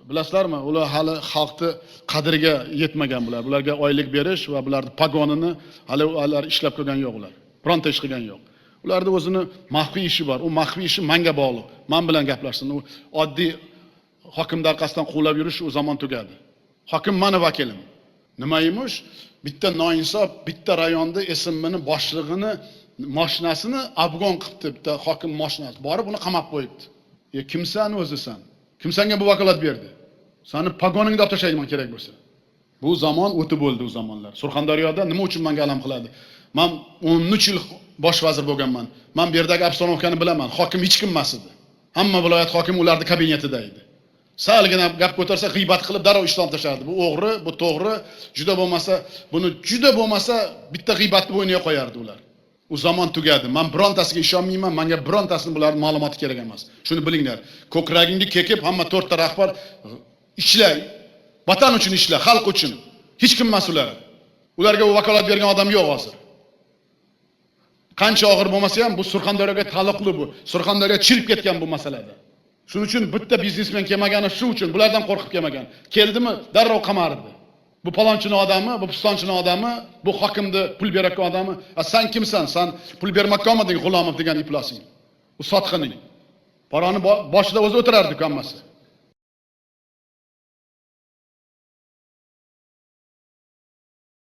Bilasizlarmi, ular hali xalqni qadriga yetmagan bular. Bularga oylik berish va bularni pagonini hali ular ishlab ko'rgan yo'q ular. Bironta ish qilgan yo'q. Ularda o'zini maxfiy ishi bor. U maxfiy ishi manga bog'liq. Man bilan gaplashsin. U oddiy hokimni orqasidan quvlab yurish u zamon tugadi. Hokim mani vakilim. Nima emish? Bitta noinsof bitta rayonda SMMni boshlig'ini mashinasini обгон qilibdi, bitta hokim mashinasi. Borib uni qamab qo'yibdi. E, kimsan o'zi san? Kim senga bu vakolat berdi? Sani pagoningni olib tashlayman kerak bo'lsa. Bu zamon o'tib bo'ldi u zamonlar. Surxondaryoda nima uchun menga alam qiladi? Men 13 yil bosh vazir bo'lganman. Men bu yerdagi обстановка ni bilaman. Hokim hech kim emas edi. Hamma viloyat hokimi ularning kabinetida edi. Salgina gap ko'tarsa, g'iybat qilib darrov ishdan olib tashlardi. Bu o'g'ri, bu to'g'ri, juda bo'lmasa, buni juda bo'lmasa bitta g'iybatni bo'yniga qo'yardi ular. U zamon tugadi. Men birontasiga ishonmayman, menga birontasini bularning ma'lumoti kerak emas. Shuni bilinglar. Ko'kragingga kekib hamma to'rtta rahbar ishla. Vatan uchun ishla, xalq uchun. Hech kim emas ular. Ularga u vakolat bergan odam yo'q hozir. Qancha og'ir bo'lmasa ham bu Surxondaryoga taalluqli bu. Surxondaryo chirib ketgan bu masalada. Shuning uchun bitta biznesmen kelmagani shu uchun, bulardan qo'rqib kelmagan. Keldimi, darrov qamardi. Bu palonchini odami, bu pistonchini odami, bu hokimni pul berayotgan odami. A sen kimsan? San pul bermoqqa olmading G'ulomov degan iflosing. U sotqining. Paroni boshida o'zi o'tirardi hammasi.